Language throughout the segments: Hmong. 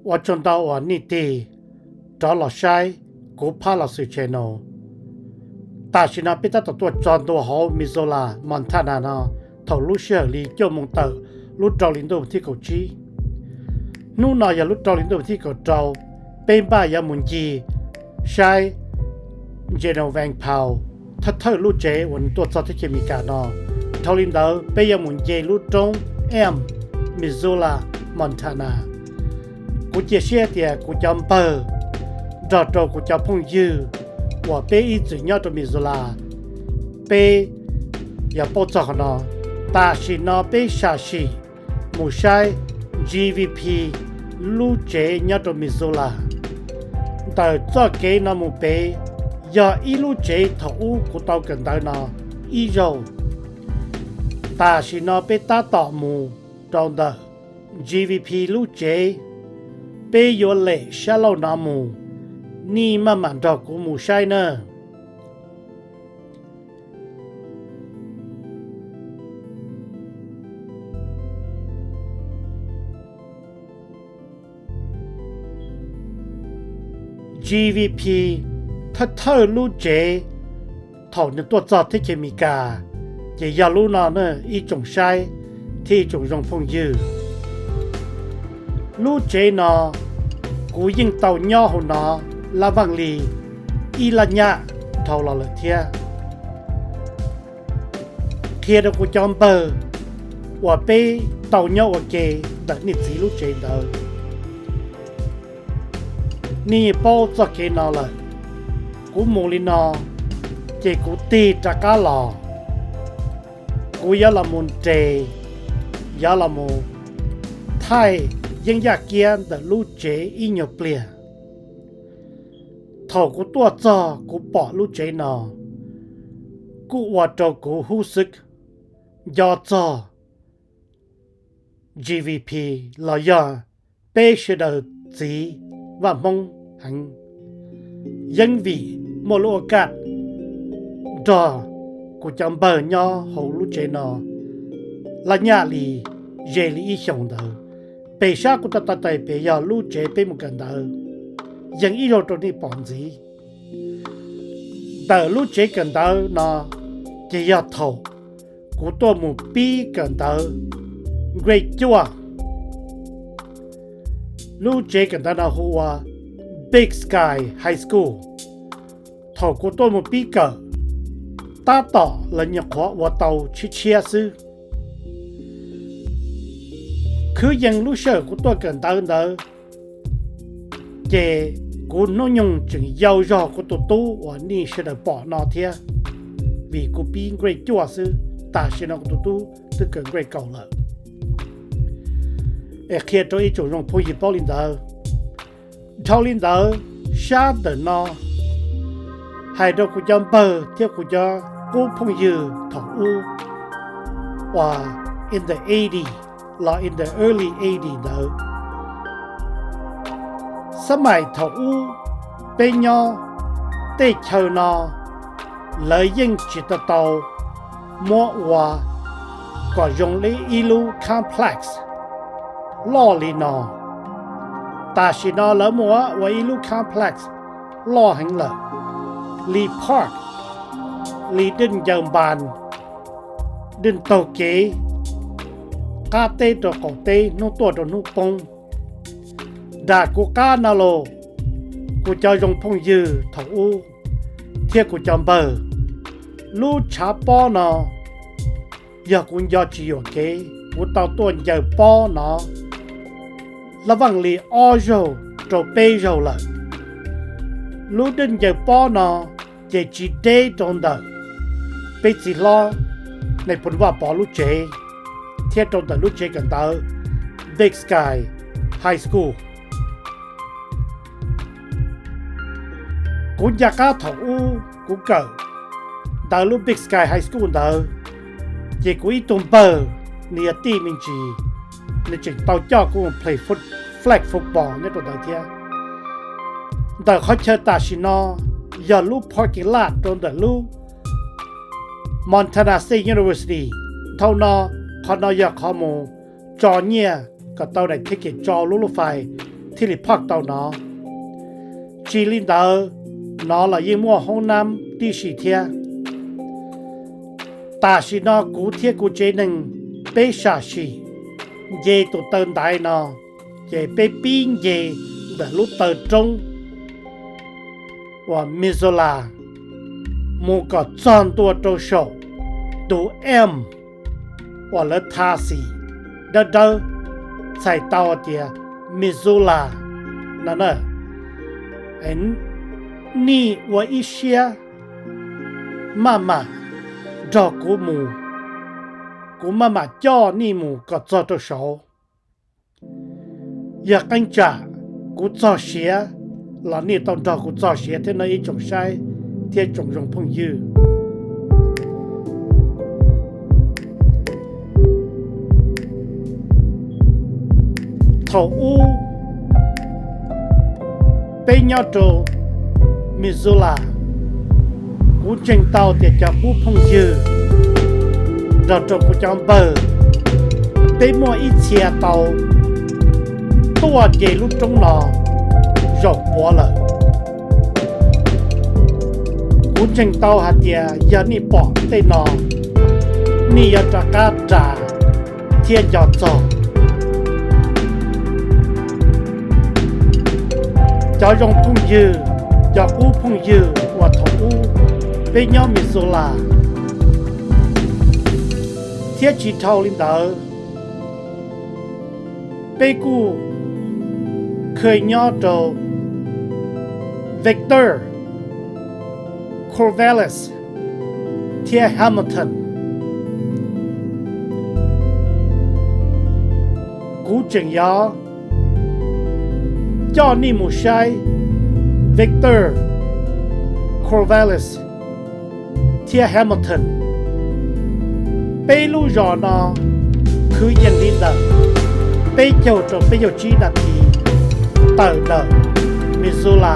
Ua tsaug ntau uas nej tig rov los saib kuv phab los xwm channel. Tam sim no peb tab tom tuaj txog ntua hauv Missoula, Montana no thaum lub sij hawm li cuaj moos tawm lub rau hli ntuj thib kaum tsib. Hnub no yog lub rau hli ntuj thib kaum rau, peb npaj yuav mus ncig saib General Vance Powell thawj thawj lub tsev uas nws tuaj txog teb chaws Amelikas no. Dhau li ntawd peb yuav mus nce lub roob Elm, Missoula, Montana. Kuv cia siab tias kuv cov npawg nrog rau kuv cov phooj ywg uas peb ib txwm nyob rau Missoula, peb yuav paub txog qhov no. Tam sim no peb sam sim mus saib G V P lub tsev nyob rau Missoula. Ntawm txoj kev no mus pem yog ib lub tsev thaum ub kuv tau kawm ntawv no ib zaug. Tam sim no peb tab tom mus rau ntawm G V P lub tsev, peb yuav lem sab laug no mus, nej maj mam nrog kuv mus saib nawb. G V P thawj thawj lub tsev thaum nws tuaj txog teb chaws Amelikas, ces yog lub no na ib tsoom saib thiab ib tsoom zoo phooj ywg. Lub tsev no kuv yeej tau nyob hauv no lab vaaj li ib lab nyaj dhau los lawm thiab. Qhia rau kuv cov npawg uas peb tau nyob ua ke ntawm nej txiv lub tsev ntawd, nej paub txoj kev no lawm. Kuv mus li no, ces kuv tig rov qab los, kuv yuav los mus nres, yuav los mus thaij yeeb yaj kiab ntawm lub tsev ib nyuag pliag. Thaum kuv tuaj txog kuv pom lub tsev no, kuj ua rau kuv hub xwb nco txog G V P los yog peb sawv daws txiv Vaj Hmoob heev. Yeeb vim muaj lub ua kaj nrog kuv cov npawg nyob hauv lub tsev no laj nyaj li ze li ib xyoos ntawd. Pem sab kuv tau taw tais pem yog lub tsev peb mus kawm ntawv, yeej ib zaug rau nej pom ntxiv. Ntawm lub tsev kawm ntawv no ces yog thaum kuv tuaj mus pib kawm ntawv grade cuaj. Lub tsev kawm ntawv no hu ua Big Sky High School. Thaum kuv tuaj mus pib kawm, tab tom lawv nyuam qhuav ua tau tshiab tshiab xwb. Khwb yees lub sij hawm kuv tuaj kawm ntawv ntawd, ces kuv hnub nyoog tseem yau zog kuv tus tub uas nej sawv daws pom no thiab, vim kuv pib grade cuaj xwb, tam sim no kuv tus tub twb kawm grade kaum lawm. Es qhia rau ib tsoom zoo phooj ywg paub li ntawd. Dhau li ntawd, sab ntawm no hais rau kuv cov npawg thiab kuv cov qub phooj ywg thaum ub uas in the eighty los in the early eighty ntawd. Xab maim thaum ub peb nyob tej chaw no lawv yeej tsis tau tau muab ua kom zoo li ib lub complex loj li no. Tam sim no lawv muab ua ib lub complex loj heev lawm, li park, li dej ncaws npas, dej taug kev, qab teb rau qaum teb, hnub tuaj rau hnub poob. Nram kuv qab no los, kuv cov zoo phooj ywg thaum ub thiab kuv cov npawg, lub tshav pob no yog kuv nco tsis yuam kev kuv tau tuaj ncaws pob no laj vaaj li ob zaug rau peb zaug lawm. Lub dej ncaws pob no ces tsis deb rau ntawm peb txiv hlob Nais Phoo Vaj Pov lub tsev thiab rau ntawm lub tsev kawm ntawv Big Sky High School. Kuv nco qab thaum ub kuv kawm ntawv lub Big Sky High School ntawd, ces kuv ib tug npawg, nws yog tij me ntsis, nws tseem tau coj kuv mus play flag football nyob rau ntawd thiab. Ntawm qhov chaw tam sim no yog lub parking lot rau ntawm lub Montana State University. Dhau no, qhov no yog qhov mus tso nyiaj kom tau daim ticket tso lub lub fais thiaj li park tau no. Tsis li ntawd, no los yeej muaj hoob nab tib si thiab. Tam sim no kuv thiab kuv tsev neeg peb sam sim nce tus taw ntaiv no, ces peb pib nce ntawm lub taw roob uas Missoula mus kom txog ntua rau saum tus M uas lawv tha xim dawb dawb txhais tau tias Missoula no na. Nej ua ib siab maj mam nrog kuv mus, kuv maj mam coj nej mus kom txog rau saud. Yog qee tsam kuv txog siav los nej tau nrog kuv txog siav thiab no ib tsoom saib thiab tsoom zoo phooj ywg. Thaum ub peb nyob rau Missoula, kuv ntseeg tau tias cov qub phooj ywg nrog rau kuv cov npawg, peb muaj ib txhia tau tuaj nce lub roob no zaum puav lawm. Kuv ntseeg tau hais tias yog nej pom tej no, nej yuav rov qab ras thiab nco txog. Cov zoo phooj ywg, cov qub phooj ywg uas thaum ub peb nyob Missoula, thiab tsis dhau li ntawd, peb kuj kheev nyob rau Victor, Corvallis thiab Hamilton. Kuv tseem yuav coj nej mus saib Victor, Corvallis thiab Hamilton. Peb lub zos no khwv yees li ntawm peb caug rau peb caug tsib nas this tawm ntawm Missoula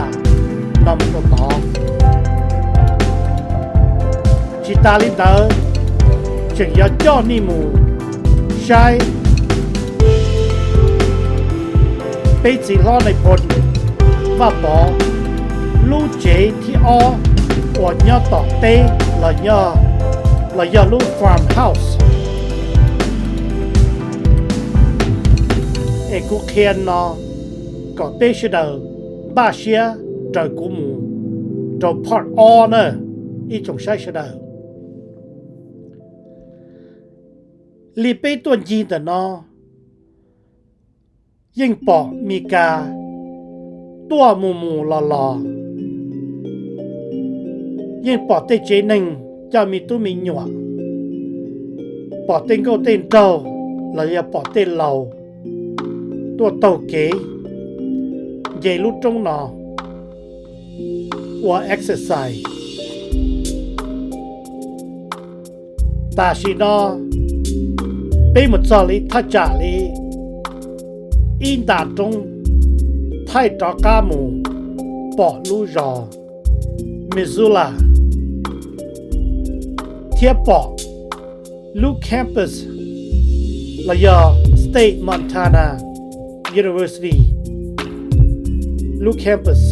no mus rau tod. Tsis tas li ntawd, tseem yuav coj nej mus saib peb txiv hlob Nais Phoo Vaj Pov lub tsev thib ob uas nyob tom teb los yog lub farmhouse. Es kuv qhia no kom peb sawv daws npaj siab raws kuv mus rau part ob na, ib tsoom saib sawv daws. Li peb tuaj ncig ntawm no, yeej pom Mis Kas tuaj mus mus los los, yeej pom tej tsev neeg coj me tub me nyuam, pom tej nkauj tej nraug los yog pom tej laus tuaj taug kev nce lub roob no ua exercise. Tam sim no peb mus txog li thaj tsam li ib nta roob thaij rov qab mus pom lub zos Missoula thiab pom lub campus los yog State Montana University lub campus.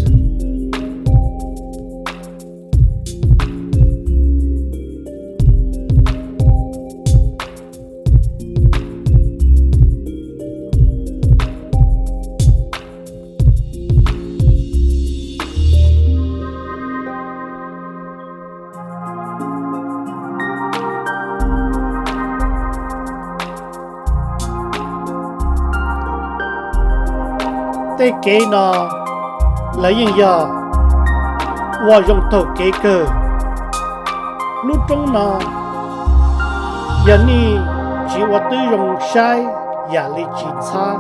Tej kev no lawv yeej yog ua zoo taug kev kawg. Lub roob no yog nej tsis ua tib zoo saib yam li tsis ntxhab,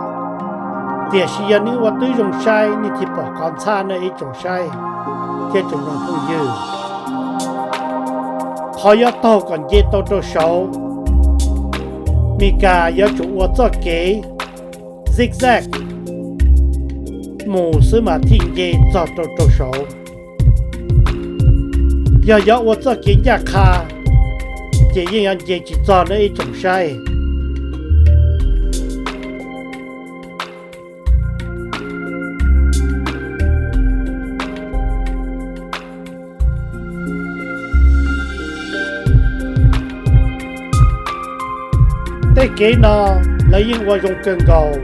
tiam sis yog nej ua tib zoo saib nej thiaj pom qhov ntxhab na ib tsoom saib thiab tsoom zoo phooj ywg. Qhov yuav taug kom nce tau rau saud, Mis Kas yuav tsum ua txoj kev zigzag mus xwb mas thiaj nce txog rau rau saud. Yog yuav ua txoj kev ncaj qha ces yeej yuav nce tsis txog na ib tsoom saib. Kev no lawv yeej ua zoo kawg nkaus.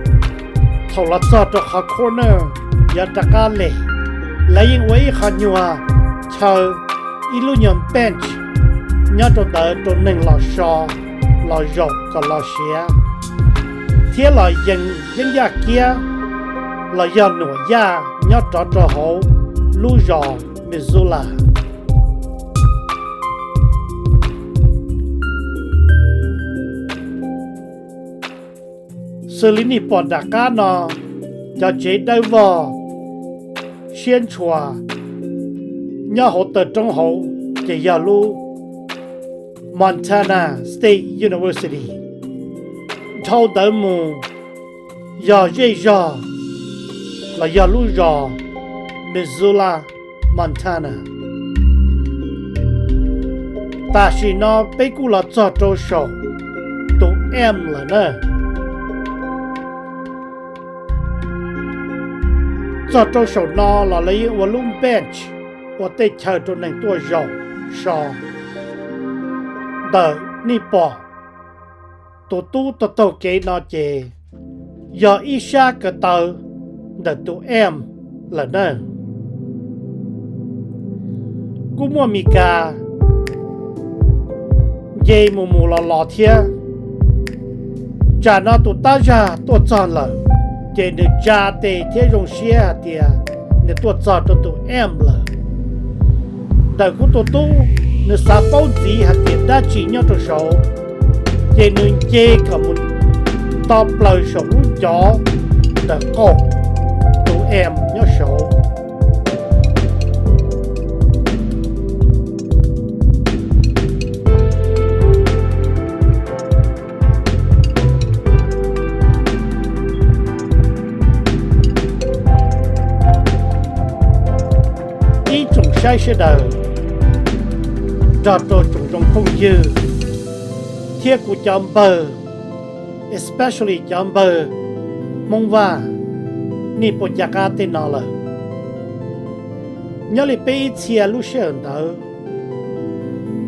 Thaum los txog rau qhov corner yuav rov qab lem, lawv yeej ua ib qho nyuag chaw, ib lub nyuag bench nyob rau ntawd rau neeg los so, los zaum kom los siav, thiab los yees yeeb yaj kiab los yog nuam yaj nyob rov rau hauv lub zos Missoula. Xws li nej pom nram qab no, cov tsev dawb vog siab ntshua nyob hauv taw roob hauv ces yog lub Montana State University. Dhau ntawd mus yog zej zog los yog lub zos Missoula, Montana. Tam sim no peb kuj los txog rau saum tus M lawm na. Txog rau saum no los lawv yeej ua lub bench, ua tej chaw rau neeg tuaj zaum so. Ntawm nej pom tus tub taug taug kev no ces yog ib sab ko taw ntawm tus M lawm na. Kuj muaj Mes Kas nce mus mus los los thiab. Tsam no tus tab zag tuaj txog lawm, ces nws tsa tes thiab zoo siab hais tias nws tuaj txog rau tus M lawm. Ntawm kuv tus tub, nws xav paub ntxiv hais tias dab tsi nyob rau saud, ces nws nce kom mus to plaws saum lub ncov ntawm qaum tus M nyob saud. Ib tsoom saib sawv daws, nrog rau tsoom zoo phooj ywg thiab kuv cov npawg, especially cov npawg Hmoob Vaj, nej puas nco qab tej no lawm? Nyob li peb ib txhia lub sij hawm ntawd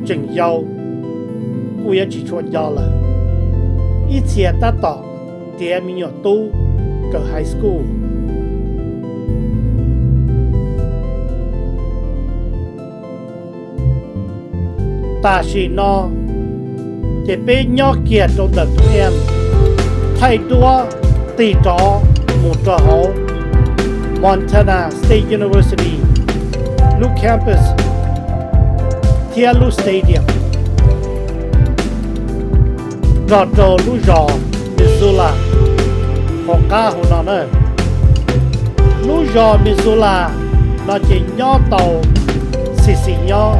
tseem yau, kuj yuav tsis tshua nco lawm. Ib txhia tab tom tiav me nyuam tub kawm high school. Tam sim no ces peb nyob kiag rau ntawm tus M, thaij duab tig rov mus rau hauv Montana State University lub campus thiab lub stadium nrog rau lub zos Missoula hauv qab hauv no na. Lub zos Missoula no ces nyob tau xis xis nyob,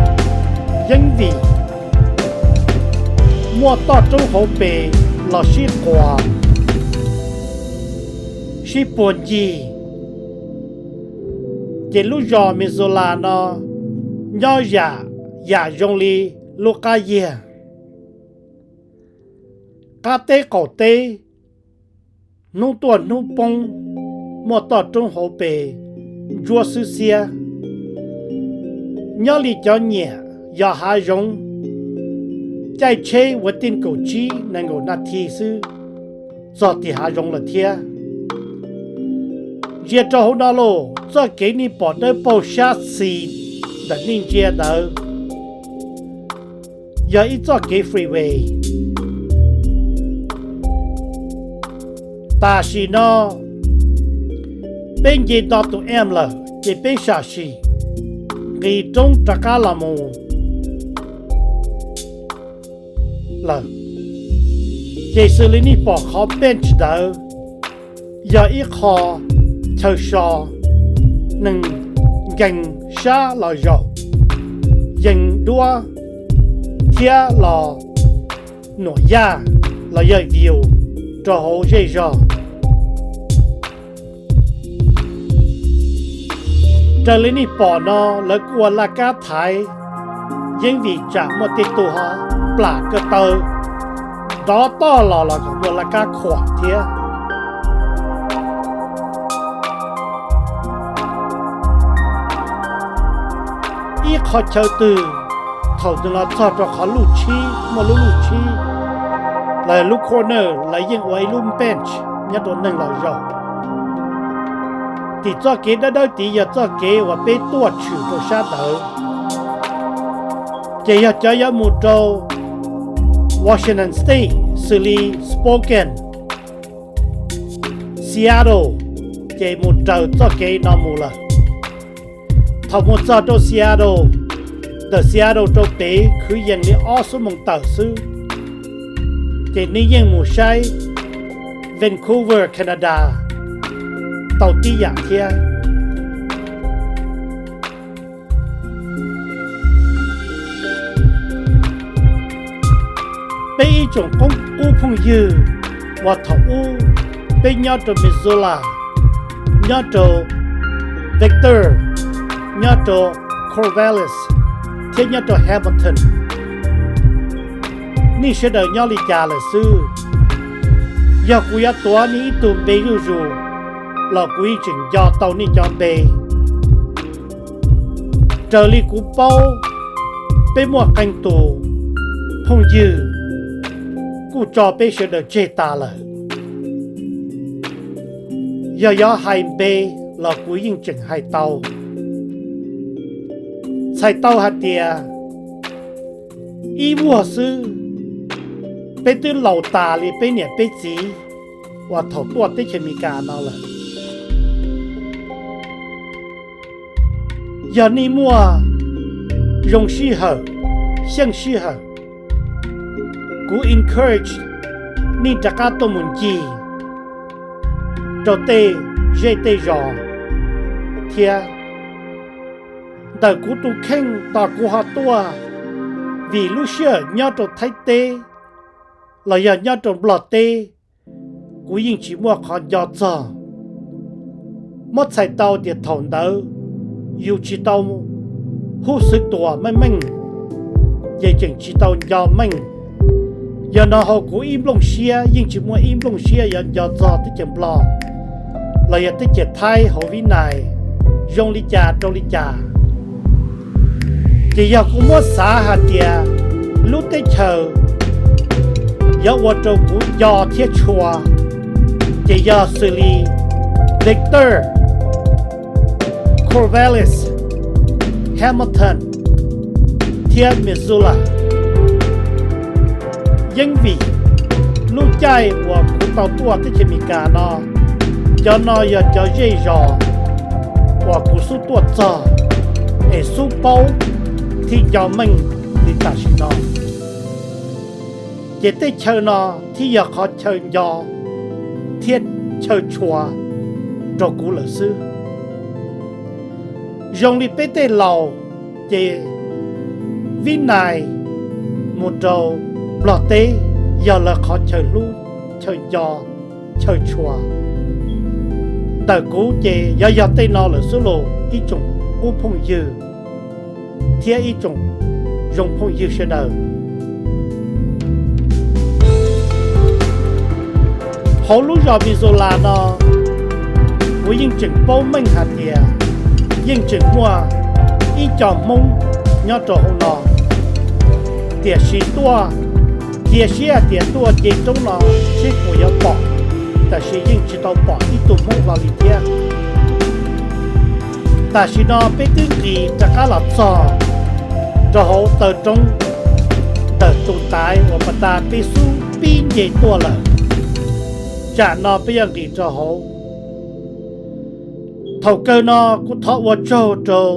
yeeb vim muaj toj roob hauv pes los sib quas, sib puag ncig. Ces lub zos Missoula no nyob yam, yam zoo li lub qab yiag, qab teb qaum teb, hnub tuaj hnub poob, muaj toj roob hauv pes ntsuab xwb xiab. Nyob li cov nyiam yos hav zoov, caij tsheb ua tij kaum tsib nees nkaum nas this xwb txog tim hav zoov lawm thiab. Ntsia rau hauv no lauj, txoj kev nej pom dawb paug sab xis ntawm nej ntsia ntawd yog ib txoj kev freeway. Tam sim no peb nce nto tus M lawm ces peb sam sim nqis roob rov qab los mus lawm. Ces xws li nej pom qhov bench ntawd yog ib qho chaw so neeg nkees sab los zaum, yees duab thiab los nuam yaj los yog view rau hauv zej zog. Raws li nej pom no lawv kuj ua laj kab thaiv, yeeb vim tsam muaj tej tug ho plam ko taw nrov toj los los kom muaj laj kab khuam thiab. Ib qho chaw twg, thaum nws los txog rau qhov luj tshib, muaj lub luj tshib, Lawv lub corner lawv yeej ua ib lub bench nyob rau neeg los zaum. Tim txoj kev dawb dawb tid yog txoj kev uas peb tuaj tshwm rau sab ntawd. Ces yog cov yuav mus rau Washington State xws li Spokane, Seattle, ces mus raws txoj kev no mus lawm. Thaum mus txog rau Seattle, ntawm Seattle rau pem kwv yees li ob xuab moos tawm xwb, ces nej yeej mus saib Vancouver, Canada tau tib yam thiab. Peb ib tsoom qub phooj ywg uas thaum ub peb nyob rau Missoula, nyob rau Victor, nyob rau Corvallis thiab nyob rau Hamilton, nej sawv daws nyob li cas lawm xwb? Yog kuv yuav tuav nej ib tug npe zuj zus los kuv yeej tseem nco tau nej cov npe. Raws li kuv paub, peb muaj qee tus phooj ywg kuj tso peb sawv daws tseg tas lawm. Yog yuav hais npe los kuv yeej tseem hais tau. Txhais tau hais tias ib vuag xwb, peb twb laus tas li peb niam peb txiv uas thaum tuaj teb chaws Amelikas no lawm. Yog nej muaj zoo sij hawm, xyeej sij hawm, kuv encourage nej rov qab tuaj mus ncig rau tej zej tej zos thiab. Ntawm kuv tus kheej tos kuv ho tuaj, vim lub sij hawm nyob rau Thaib teb los yog nyob rau Nplog teb, kuv yeej tsis muaj qhov nco txog. Muab txhais tau tias thaum ntawd yus tsis tau hub xwv tuam meej meej, ces tseem tsis tau nco meej. Yog no hauv kuv ib nplooj siab yeej tsis muaj ib nplooj siab yuav nco txog teb chaws Nplog los yog teb chaws Thaib hauv Vib Nais zoo li cas rau li cas. Ces yog kuv muab xav hais tias lub teb chaws yuav ua rau kuv nco thiab tshua, ces yog xws li Victor, Corvallis, Hamilton thiab Missoula. Yeeb vim lub caij uas kuv tau tuaj teb chaws Amelikas no, cov no yog cov zej zos uas kuv xub tuaj txog es xub paub thiab nco meej li tam sim no. Ces tej chaw no thiaj yog qhov chaw nco thiab chaw tshua rau kuv lawm xwb. Zoo li peb tej laus, ces Vib Nais mus rau Nplog teb yog lawv qhov chaw hlub, chaw nco, chaw tshua. Ntawm kuv ces yuav yog tej no lawm xwb los ib tsoom qub phooj ywg thiab ib tsoom zoo phooj ywg sawv daws. Hauv lub zos Missoula no, kuv yeej tseem paub meej hais tias yeej tseem muaj ib co Hmoob nyob rau hauv no, tiam sis tuaj cia siab hais tias tuaj nce roob no seb puas yuav pom, tab sis yeej tsis tau pom ib tug Hmoob hlo li thiab. Tam sim no peb twb nqis rov qab los txog rau hauv taw roob ntawm tus ntaiv uas pas tas peb xub pib nce tuaj lawm. Tsam no peb yuav nqis rau hauv. Thaum kawg no kuv thov ua tsaug rau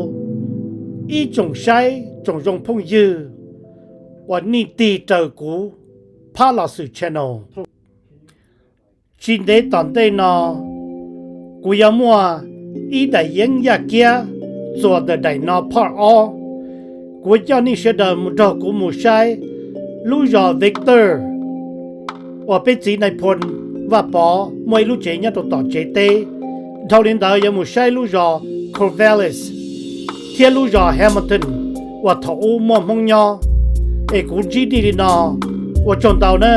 ib tsoom saib tsoom zoo phooj ywg uas nej tig raws kuv Phab Los Xwm Channel. Tsis ntev tom ntej no, kuv yuav muaj ib daim yeeb yaj kiab txuas ntawm daim no part ob. Kuv coj nej sawv daws mus nrog kuv mus saib lub zos Victor uas peb txiv Nais Phoo Vaj Pov muaj ib lub tsev nyob rau tom tsev teb. Dhau li ntawd yuav mus saib lub zos Corvallis thiab lub zos Hamilton uas thaum ub muaj Hmoob nyob. Es kuv ntsib nej li no, ua tsaug ntau na.